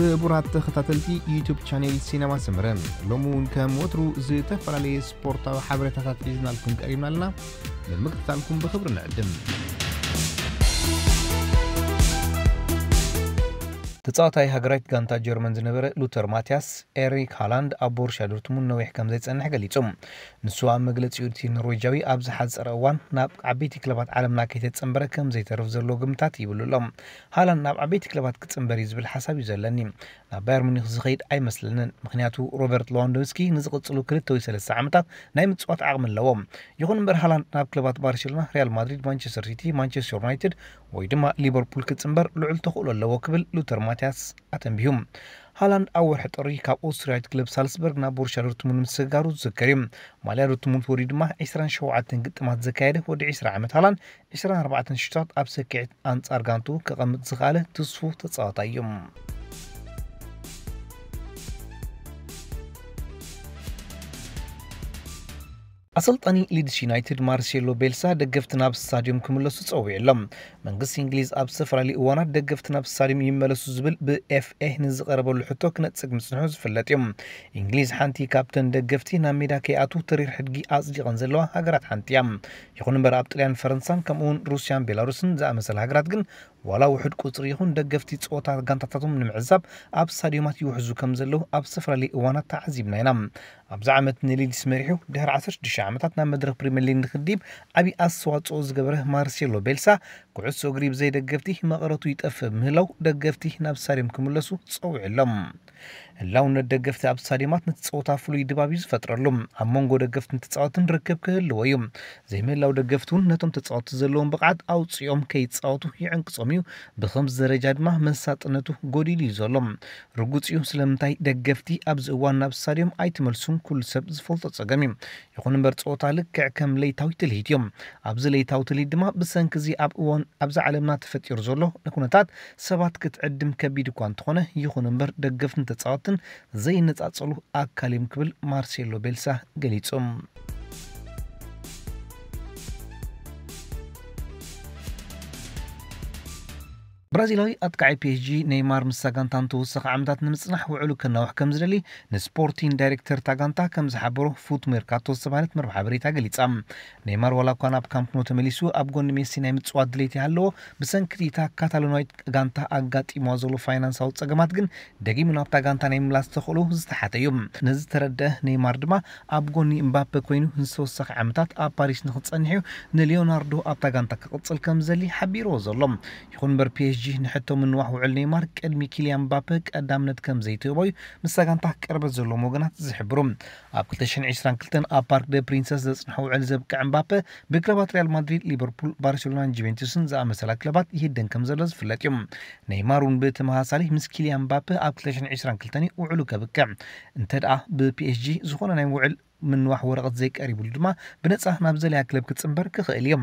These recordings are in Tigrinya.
ክቡራት ተኸታተልቲ ዩቱብ ቻኔል ሲነማ ሰመረ፣ ሎሚ እውን ከም ወትሩ ዝተፈላለየ ስፖርታዊ ሓበሬታታት ሒዝናልኩም ቀሪብና ኣለና። ንምክትታልኩም ብኽብሪ ንዕድም። ተጻዋታይ ሃገራዊት ጋንታ ጀርመን ዝነበረ ሉተር ማቲያስ፣ ኤሪክ ሃላንድ ኣብ ቦሩሽያ ዶርትሙንድ ነዊሕ ከም ዘይጸንሕ ገሊጹ። ንሱ ኣብ መግለጺኡ፣ እቲ ኖርዌጃዊ ኣብ ዝሓጸረ እዋን ናብ ዓበይቲ ክለባት ዓለምና ከይተጸንበረ ከም ዘይተርፍ ዘሎ ግምታት ይብሉ ኣሎ። ሃላንድ ናብ ዓበይቲ ክለባት ክጽንበር እዩ ዝብል ሓሳብ እዩ ዘለኒ። ናብ ባየር ሙኒክ ዝኸይድ ኣይመስለንን፣ ምኽንያቱ ሮበርት ሌዋንዶውስኪ ንዝቕጽሉ ክልተ ወይ ሰለስተ ዓመታት ናይ ምጽዋት ዓቕሚ ኣለዎ። ይኹን እምበር፣ ሃላንድ ናብ ክለባት ባርሴሎና፣ ሪያል ማድሪድ፣ ማንቸስተር ሲቲ፣ ማንቸስተር ዩናይትድ ወይ ድማ ሊቨርፑል ክጽንበር ልዑል ተኽእሎ ኣለዎ ክብል ሉተር ማቲያስ ኣተንቢሁ። ሃላንድ ኣብ ወርሒ ጥሪ ካብ ኦስትሪያዊት ክለብ ሳልስበርግ ናብ ቦሩሽያ ዶርትሙንድ ምስግጋሩ ዝዝከር እዩ። ማልያ ዶርትሙንድ ወዲኡ ድማ ዕስራን ሸውዓተን ግጥማት ዘካየደ ወዲ ዕስራ ዓመት ሃላንድ፣ ዕስራን ኣርባዕተን ሽቶታት ኣብ ሰኪዔት ኣንጻር ጋንቱ ከቐምጥ ዝኸኣለ ትስፉው ተጻዋታይ እዩ። ኣሰልጣኒ ሊድስ ዩናይትድ ማርሴሎ ቤልሳ ደገፍቲ ናብ ስታድዮም ክምለሱ ጸዊዑ ኣሎ። መንግስቲ እንግሊዝ ኣብ ዝተፈላለዩ እዋናት ደገፍቲ ናብ ስታድዮም ይመለሱ ዝብል ብኤፍኤ ንዝቐረበሉ ሕቶ ክነጽግ ምጽንሑ ዝፍለጥ እዩ። እንግሊዝ ሓንቲ ካብተን ደገፍቲ ናብ ሜዳ ከይኣትዉ ተሪር ሕድጊ ኣጽዲቐን ዘለዋ ሃገራት ሓንቲ እያ። ይኹን እምበር፣ ኣብ ጥልያን፣ ፈረንሳን ከምኡውን ሩስያን ቤላሩስን ዝኣመሰላ ሃገራት ግን ዋላ ውሑድ ቁጽሪ ይኹን ደገፍቲ ጸወታ ጋንታታቶም ንምዕዛብ ኣብ ስታድዮማት ይውሕዙ ከም ዘለዉ ኣብ ዝተፈላለየ እዋናት ተዓዚብና ኢና። ኣብዚ ዓመት ንሊድስ መሪሑ ድሕሪ ዓሰርተ ሽዱሽተ ዓመታት ናብ መድረኽ ፕሪምየር ሊግ ንክድይብ ዓቢ ኣስተዋጽኦ ዝገበረ ማርሴሎ ቤልሳ፣ ኩዕሶ እግሪ ብዘይ ደገፍቲ መቐረቱ ይጠፍእ ምህላው ደገፍቲ ናብ ስታድዮም ክምለሱ ጸዊዑ ኣሎ። ህላውነት ደገፍቲ ኣብ ስታድዮማት ነቲ ጸወታ ፍሉይ ድባብ እዩ ዝፈጥረሉ። ኣብ መንጎ ደገፍትን ተጻወትን ርክብ ክህልዎ እዩ። ዘይምህላው ደገፍቲ እውን ነቶም ተጻወትቲ ዘለዎም ብቕዓት ኣውጺኦም ከይጻወቱ ይዕንቅጾም እዩ። ብኸምዚ ደረጃ ድማ መሳጥነቱ ጎዲሉ እዩ ዘሎ። ርጉጽ እዩ ስለምንታይ ደገፍቲ ኣብዚ እዋን ናብ ስታድዮም ኣይትመልሱን ኩሉ ሰብ ዝፈልጦ ጸገም እዩ። ይኹን እምበር፣ ጸወታ ልክዕ ከም ለይታዊ ትልሂት እዮም። ኣብዚ ለይታዊ ትልሂት ድማ ብሰንኪ እዚ ኣብ እዋን ኣብዚ ዓለምና ተፈጢሩ ዘሎ ኩነታት ሰባት ክትዕድም ከቢድ እኳ እንተኾነ፣ ይኹን እምበር ደገፍትን ተጻወትን ዘይነጻጸሉ ኣካል እዮም ክብል ማርሴሎ ቤልሳ ገሊጹ። ብራዚላዊ ኣጥቃዒ ፒኤስጂ ኔይማር ምስታ ጋንታ ንተወሰኸ ዓመታት ንምጽናሕ ውዕሉ ከናውሕ ከም ዝደሊ ንስፖርቲን ዳይሬክተር እታ ጋንታ ከም ዝሓበሮ ፉት ሜርካቶ ዝተባህለት መርበብ ሓበሬታ ገሊጻ። ኔይማር ዋላ እኳ ናብ ካምፕ ኖ ተመሊሱ ኣብ ጎኒ ሜሲ ናይ ምጽዋት ድሌት ይሃለዎ፣ ብሰንኪ እታ ካታሎናዊት ጋንታ ኣጋጢምዋ ዘሎ ፋይናንሳዊ ጸገማት ግን ደጊሙ ናብታ ጋንታ ናይ ምምላስ ተኽእሎ ዝተሓተ እዩ። ነዚ ዝተረድአ ኔይማር ድማ ኣብ ጎኒ እምባፔ ኮይኑ ንዝተወሰኸ ዓመታት ኣብ ፓሪስ ንኽጸንሕ እዩ ንሊዮናርዶ ኣብታ ጋንታ ክቕጽል ከም ዝደሊ ሓቢርዎ ዘሎ። ይኹን እምበር፣ ፒኤስጂ ንሕቶ ምንዋሕ ውዕል ኔይማር ቅድሚ ኪልያን እምባፔ ቀዳምነት ከም ዘይትህቦ እዩ ምስታ ጋንታ ቅርበት ዘለዎም ወገናት ዝሕብሩ። ኣብ ክልተ ሽሕን ዕስራን ክልተን ኣብ ፓርክ ደ ፕሪንሰስ ዘጽንሖ ውዕል ዘብቅዕ እምባፔ ብክለባት ሪያል ማድሪድ፣ ሊቨርፑል፣ ባርሴሎናን ጁቬንቱስን ዝኣመሰላ ክለባት ይህደን ከም ዘሎ ዝፍለጥ እዩ። ኔይማር እውን ብተመሳሳሊ ምስ ኪልያን እምባፔ ኣብ ክልተ ሽሕን ዕስራን ክልተን እዩ ውዕሉ ከብቅዕ። እንተ ደኣ ብፒኤስጂ ዝኾነ ናይ ውዕል ምንዋሕ ወረቐት ዘይቀሪቡሉ ድማ ብነጻ ናብ ዘለያ ክለብ ክጽንበር ክኽእል እዩ።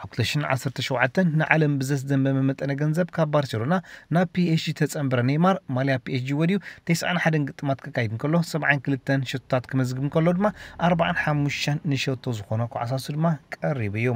ኣብ ክልተ ሽሕን ዓሰርተ ሸውዓተን ንዓለም ብዘስደመመ መጠነ ገንዘብ ካብ ባርሴሎና ናብ ፒኤስጂ ተጸንበረ ኔይማር ማልያ ፒኤስጂ ወዲኡ ተስዓን ሓደን ግጥማት ክካይድ እንከሎ ሰብዓን ክልተን ሸቶታት ክመዝግብ እንከሎ ድማ ኣርባዓን ሓሙሽተን ንሸቶ ዝኾነ ኳዕሳሱ ድማ ቀሪቡ እዩ።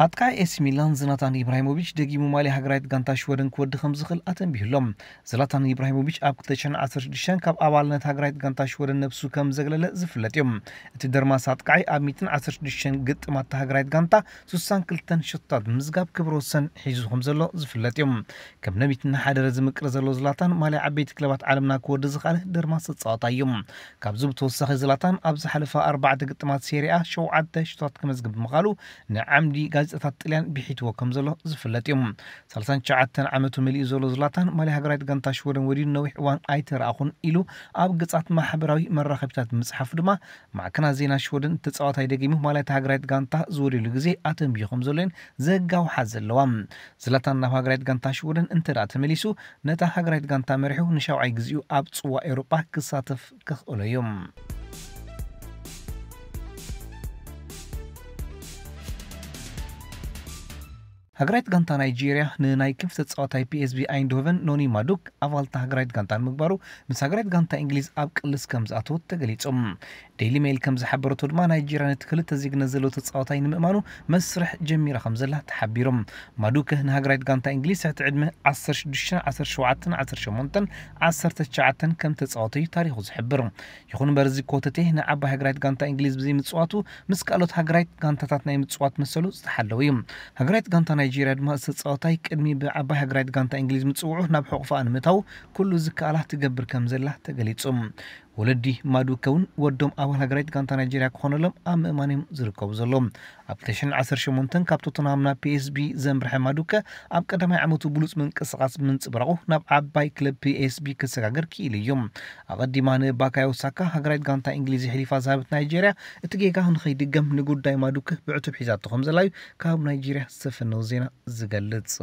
ኣጥቃዒ ኤሲ ሚላን ዝላታን ኢብራሂሞቪች ደጊሙ ማልያ ሃገራዊት ጋንታ ሽወደን ክወዲ ከም ዝኽእል ኣተንቢሁ ኣሎ። ዝላታን ኢብራሂሞቪች ኣብ ክልተ ሽሕን ዓሰርተ ሽዱሽተን ካብ ኣባልነት ሃገራዊት ጋንታ ሽወደን ነብሱ ከም ዘግለለ ዝፍለጥ እዩ። እቲ ደርማስ ኣጥቃዒ ኣብ ሚእትን ዓሰርተ ሽዱሽተን ግጥማት ሃገራዊት ጋንታ ስሳን ክልተን ሸቶታት ብምዝጋብ ክብረ ወሰን ሒዙ ከም ዘሎ ዝፍለጥ እዩ። ከም ነቢት እናሓደረ ዝምቅር ዘሎ ዝላታን ማልያ ዓበይቲ ክለባት ዓለምና ክወዲ ዝኽኣለ ደርማስ ተጻዋታይ እዩ። ካብዚ ብተወሳኺ ዝላታን ኣብ ዝሓለፈ ኣርባዕተ ግጥማት ሴሪኣ ሸውዓተ ሸቶታት ክመዝግብ ብምኽኣሉ ንዓምዲ ጋዜጣታት ጥልያን ብሒትዎ ከም ዘሎ ዝፍለጥ እዩ። ሰላሳን ትሽዓተን ዓመቱ መሊኡ ዘሎ ዝላታን ማልያ ሃገራዊት ጋንታ ሽወደን ወዲኡ ነዊሕ እዋን ኣይተረኣኹን ኢሉ ኣብ ገጻት ማሕበራዊ መራኸቢታት ብምጽሓፉ ድማ ማዕከናት ዜና ሽወደን እቲ ተጻዋታይ ደጊሙ ማልያ እታ ሃገራዊት ጋንታ ዝወድየሉ ግዜ ኣተንብዩ ከም ዘሎን ዘጋውሓ ዘለዋ። ዝላታን ናብ ሃገራዊት ጋንታ ሽወደን እንተ ደኣ ተመሊሱ፣ ነታ ሃገራዊት ጋንታ መሪሑ ንሻውዓይ ግዜኡ ኣብ ጽዋእ ኤውሮጳ ክሳተፍ ክኽእሎ እዩ። ሃገራዊት ጋንታ ናይጄርያ ንናይ ክንፊ ተጻዋታይ ፒኤስቪ ኣይንድሆቨን ኖኒ ማዱክ ኣባልታ ሃገራዊት ጋንታ ንምግባሩ ምስ ሃገራዊት ጋንታ እንግሊዝ ኣብ ቅልስ ከም ዝኣተወት ተገሊጹ። ዴይሊ ሜይል ከም ዝሓበረቶ ድማ ናይጄርያ ነቲ ክልተ ዜግነት ዘለዎ ተጻዋታይ ንምእማኑ መስርሕ ጀሚራ ከም ዘላ ተሓቢሩ። ማዱከ ንሃገራዊት ጋንታ እንግሊዝ ትሕቲ ዕድመ ዓሰርተ ሽዱሽተ፣ ዓሰርተ ሸውዓተ፣ ዓሰርተ ሸሞንተ፣ ዓሰርተ ትሽዓተ ከም ተጻወተ እዩ ታሪኹ ዝሕብር። ይኹን እምበር እዚ ኮተቴ ንዓባይ ሃገራዊት ጋንታ እንግሊዝ ብዘይምጽዋቱ ምስ ካልኦት ሃገራዊት ጋንታታት ናይ ምጽዋት መሰሉ ዝተሓለወ እዩ። ሃገራዊት ጋንታ ናይጄርያ ድማ ዝተጻወታይ ቅድሚ ብዓባይ ሃገራዊት ጋንታ እንግሊዝ ምጽውዑ ናብ ሕቑፋኣ ንምእታው ኩሉ ዝከኣላ ትገብር ከም ዘላ ተገሊጹ። ወለዲ ማዱከ እውን ወዶም ኣባል ሃገራዊት ጋንታ ናይጄርያ ክኾነሎም ኣብ ምእማን እዮም ዝርከቡ ዘለዉ። ኣብ ክልተ ሽሕን ዓሰርተ ሸሞንተን ካብ ቶተንሃም ናብ ፒኤስቢ ዘምርሐ ማዱከ ኣብ ቀዳማይ ዓመቱ ብሉጽ ምንቅስቓስ ብምንጽብራቑ ናብ ዓባይ ክለብ ፒኤስቢ ክሰጋገር ክኢሉ እዩ። ኣቐዲማ ንባካዮ ሳካ ሃገራዊት ጋንታ እንግሊዝ የሕሊፋ ዝሃበት ናይጄርያ እቲ ጌጋ ንኸይድገም ንጉዳይ ማዱከ ብዕቱብ ሒዛቶ ከም ዘላ እዩ ካብ ናይጄርያ ዝተፈነወ ዜና ዝገልጽ።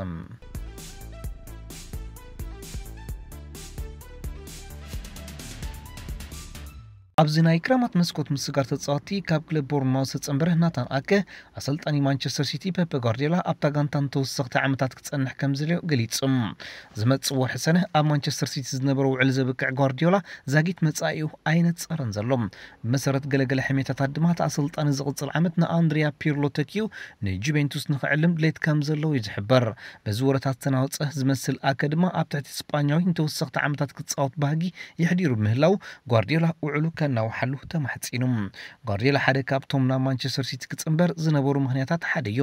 ኣብዚ ናይ ክረማት መስኮት ምስጋር ተጻወቲ ካብ ክለብ ቦርንማውዝ ዝተጸንበረ ናታን ኣከ ኣሰልጣኒ ማንቸስተር ሲቲ ፔፕ ጓርዲዮላ ኣብታ ጋንታ ንተወሰኽቲ ዓመታት ክጸንሕ ከም ዝልዮ ገሊጹ። ዝመጽእ ወርሒ ሰነ ኣብ ማንቸስተር ሲቲ ዝነበሮ ውዕል ዘብቅዕ ጓርዲዮላ ዛጊት መጻኢኡ ኣይነጸረን ዘሎ። ብመሰረት ገለገለ ሕሜታታት ድማ እቲ ኣሰልጣኒ ዝቕጽል ዓመት ንኣንድሪያ ፒርሎ ተኪኡ ንጁቬንቱስ ንኽዕልም ድሌት ከም ዘለዎ እዩ ዝሕበር። በዚ ወረታት ዝተናወጸ ዝመስል ኣከ ድማ ኣብ ትሕቲ ስጳኛዊ ንተወሰኽቲ ዓመታት ክጻወት ባህጊ የሕዲሩ ብምህላው ጓርዲዮላ ውዕሉ ከናውሓሉ ተማሕጺኑ። ጓርዲዮላ ሓደ ካብቶም ናብ ማንቸስተር ሲቲ ክጽንበር ዝነበሩ ምኽንያታት ሓደ እዩ።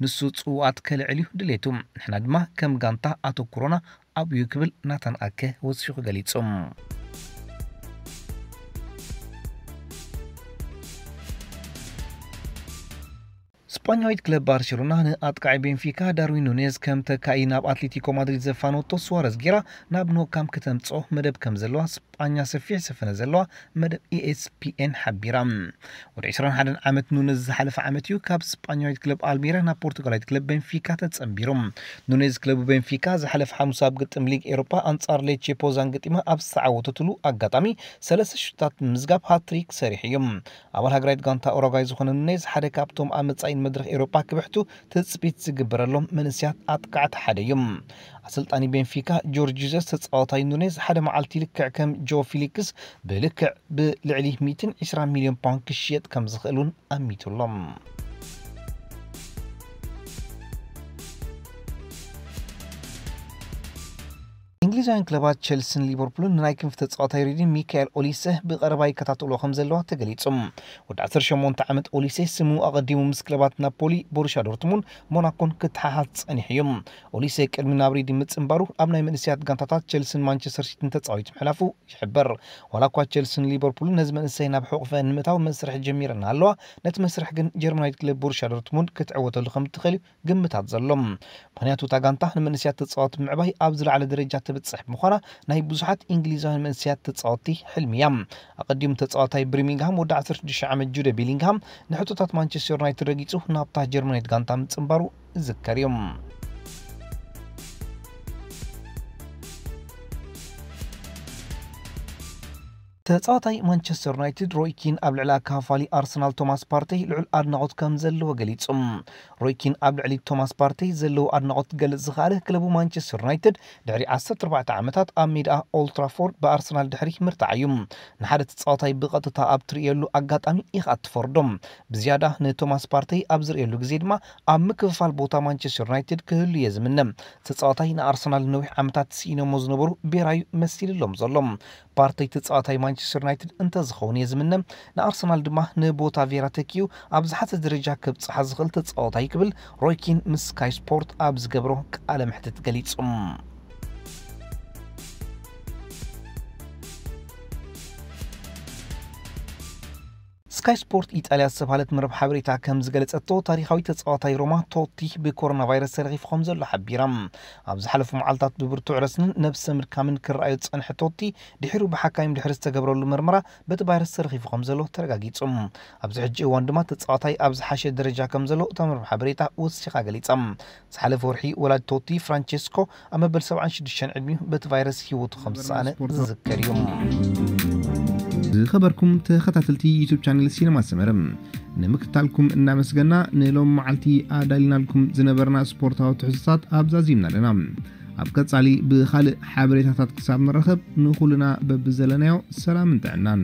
ንሱ ጽዋኣት ከልዕል እዩ ድሌቱ። ንሕና ድማ ከም ጋንታ ኣተኩሮና ኣብኡ እዩ ክብል ናታን ኣከ ወሲኹ ገሊጹ። ስጳኛዊት ክለብ ባርሴሎና ንኣጥቃዒ ቤንፊካ ዳርዊን ኑኔዝ ከም ተካኢ ናብ ኣትሌቲኮ ማድሪድ ዘፋነወቶ ሱዋረዝ ጌራ ናብ ኖካም ከተምጽኦ መደብ ከም ዘለዋ ስጳኛ ሰፊሕ ስፍነ ዘለዋ መደብ ኢኤስፒኤን ሓቢራ። ወዲ ዕስራን ሓደን ዓመት ኑኔዝ ዝሓለፈ ዓመት እዩ ካብ ስጳኛዊት ክለብ ኣልሜራ ናብ ፖርቱጋላዊት ክለብ ቤንፊካ ተጸንቢሩ። ኑኔዝ ክለቡ ቤንፊካ ዝሓለፈ ሓሙስ ኣብ ግጥም ሊግ ኤሮፓ ኣንጻር ሌቼ ፖዛን ገጢማ ኣብ ዝተዓወተትሉ ኣጋጣሚ ሰለስተ ሹታት ብምዝጋብ ሃትሪክ ሰሪሑ እዩ። ኣባል ሃገራዊት ጋንታ ኡራጓይ ዝኾነ ኑኔዝ ሓደ ካብቶም ኣብ መጻኢን መድረኽ ኤውሮጳ ክብሕቱ ትጽቢት ዝግበረሎም መንእሰያት ኣጥቃዕቲ ሓደ እዩ። ኣሰልጣኒ ቤንፊካ ጆርጅ ጀሰስ ተጻዋታይ ኑኔዝ ሓደ መዓልቲ ልክዕ ከም ጆ ፊሊክስ ብልክዕ ብልዕሊ ሚእትን ዕስራን ሚልዮን ፓውንድ ክሽየጥ ከም ዝኽእል እውን ኣሚቱሎም። እንግሊዛውያን ክለባት ቸልስን ሊቨርፑልን ንናይ ክንፊ ተጻዋታይ ሪድን ሚካኤል ኦሊሰ ብቐረባ ይከታተልዎ ከም ዘለዋ ተገሊጹ። ወዲ ዓሰርተ ሸሞንተ ዓመት ኦሊሰ ስሙ ኣቐዲሙ ምስ ክለባት ናፖሊ፣ ቦሩሻ ዶርትሙንድ፣ ሞናኮን ክተሓሓዝ ጸኒሑ እዩ። ኦሊሰ ቅድሚ ናብ ሪድን ምጽንባሩ ኣብ ናይ መንእሰያት ጋንታታት ቸልስን ማንቸስተር ሲቲን ተጻዊቱ ምሕላፉ ይሕበር። ዋላ እኳ ቸልስን ሊቨርፑልን ነዚ መንእሰይ ናብ ሕቑፈ ንምእታው መስርሕ ጀሚረን ኣለዋ፣ ነቲ መስርሕ ግን ጀርመናዊት ክለብ ቦሩሻ ዶርትሙንድ ክትዕወተሉ ከም እትኽእል እዩ ግምታት ዘሎ። ምኽንያቱ እታ ጋንታ ንመንእሰያት ተጻወቲ ብምዕባይ ኣብ ዝለዓለ ደረጃ ትብጽሕ ብምዃና ናይ ብዙሓት እንግሊዛውያን መንእሰያት ተጻወቲ ሕልሚ እያ። ኣቐዲሙ ተጻዋታይ ብሪሚንግሃም ወዲ ዓሰርተ ሽዱሽተ ዓመት ጁደ ቤሊንግሃም ንሕቶታት ማንቸስተር ዩናይትድ ረጊጹ ናብታ ጀርመናዊት ጋንታ ምጽንባሩ ዝዝከር እዩ። ተጻዋታይ ማንቸስተር ዩናይትድ ሮይ ኪን ኣብ ልዕሊ ኣካፋሊ ኣርሰናል ቶማስ ፓርቴይ ልዑል ኣድናቖት ከም ዘለዎ ገሊጹ። ሮይ ኪን ኣብ ልዕሊ ቶማስ ፓርቴይ ዘለዎ ኣድናቖት ክገልጽ ዝኸኣለ ክለቡ ማንቸስተር ዩናይትድ ድሕሪ ዓሰርተ ኣርባዕተ ዓመታት ኣብ ሜዳ ኦልትራፎርድ ብኣርሰናል ድሕሪ ምርታዓ እዩ። ንሓደ ተጻዋታይ ብቐጥታ ኣብ ትርእየሉ ኣጋጣሚ ኢኻ እትፈርዶ። ብዝያዳ ንቶማስ ፓርቴይ ኣብ ዝርእየሉ ግዜ ድማ ኣብ ምክፍፋል ቦታ ማንቸስተር ዩናይትድ ክህሉ እየ ዝምነ። ተጻዋታይ ንኣርሰናል ንነዊሕ ዓመታት ስኢኖሞ ዝነበሩ ቤራዩ መሲልሎም ዘሎ። ፓርተይ ተጻዋታይ ማንቸስተር ዩናይትድ እንተዝኸውን እየ ዝምነ፣ ንኣርሰናል ድማ ንቦታ ቬራ ተኪኡ ኣብ ዝሓተ ደረጃ ከብጽሓ ዝኽእል ተጻዋታይ ክብል ሮይ ኪን ምስ ስካይ ስፖርት ኣብ ዝገብሮ ቃለ መሕትት ገሊጹ። ስካይ ስፖርት ኢጣልያ ዝተባህለት መረብ ሓበሬታ ከም ዝገለጸቶ፣ ታሪኻዊ ተጻዋታይ ሮማ ቶቲ ብኮሮና ቫይረስ ተለኺፉ ከም ዘሎ ሓቢራ። ኣብ ዝሓለፉ መዓልታት ብብርቱዕ ረስንን ነብሰ ምድካምን ክረኣዮ ዝጸንሐ ቶቲ ድሒሩ ብሓካይም ድሕሪ ዝተገብረሉ መርመራ በቲ ቫይረስ ተረኺፉ ከም ዘሎ ተረጋጊጹ። ኣብዚ ሕጂ እዋን ድማ ተጻዋታይ ኣብ ዝሓሸ ደረጃ ከም ዘሎ እታ መርብ ሓበሬታ ወሲኻ ገሊጻ። ዝሓለፈ ወርሒ ወላዲ ቶቲ ፍራንቸስኮ ኣብ መበል ሰብዓን ሽዱሽተን ዕድሚኡ በቲ ቫይረስ ህይወቱ ከም ዝሰኣነ ዝዝከር እዩ። ዝኸበርኩም ተኸታተልቲ ዩቱብ ቻነል ሲነማ ሰመረ፣ ንምክትታልኩም እናመስገና፣ ንሎም መዓልቲ ኣዳሊናልኩም ዝነበርና ስፖርታዊ ትሕዝቶታት ኣብዛዚምና ኣለና። ኣብ ቀጻሊ ብኻልእ ሓበሬታታት ክሳብ ንራኸብ፣ ንኹልና በብዘለናዮ ሰላምን ጥዕናን።